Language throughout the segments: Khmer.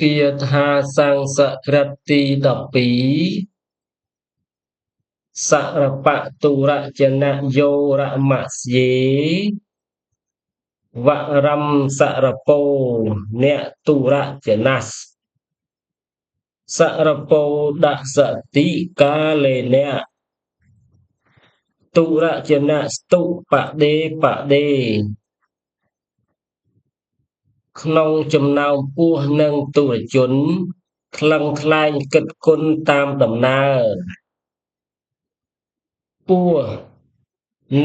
គាថាសំស្ក្រឹតទី12 សរបទុរចនយោរមស្យេវរំសរពោអ្នកទុរចនសសរពោដសតិកាលេនៈទុរចនស្ទុបដេបដេ ក្នុងចំណោមពស់និងទុរជន ថ្លឹងថ្លែងគិតគុណតាមដំណើរពស់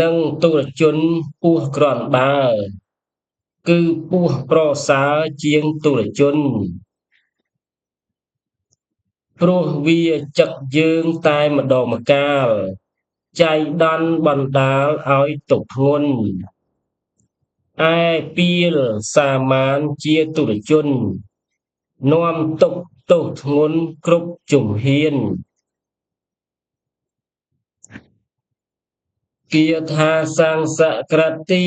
និងទុរជនពស់គ្រាន់បើ គឺពស់ប្រសើរជាងទុរជន ព្រោះវាចឹកយើងតែម្ដងម្កាល ចៃដន្យបណ្ដាលឲ្យទុក្ខធ្ងន់ ឯពាលសាមានជាទុរជន នាំទុក្ខទោសធ្ងន់គ្រប់ជំហាន គាថាសំស្ក្រឹតទី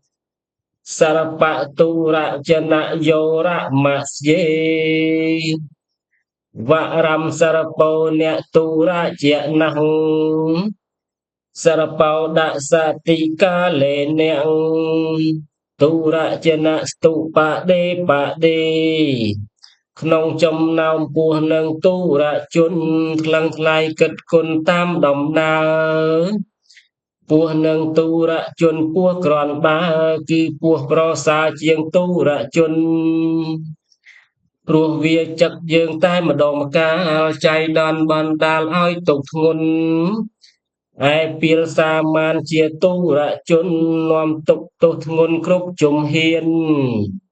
12 សរបទុរចនយោរមស្យេវរំសរពោអ្នកទុរចនំសរបោដសតិកាលេនៈទុរចនស្ទុបដេបដេ ក្នុងចំណោមពស់និងទុរជន ថ្លឹងថ្លែងគិតគុណតាមដំណើរពស់និងទុរជនពស់គ្រាន់បើ គឺពស់ប្រសើរជាងទុរជន ព្រោះវាចឹកយើងតែម្ដងម្កាល ចៃដន្យបណ្ដាលឲ្យទុក្ខធ្ងន់ ឯពាលសាមានជាទុរជន នាំទុក្ខទោសធ្ងន់គ្រប់ជំហាន។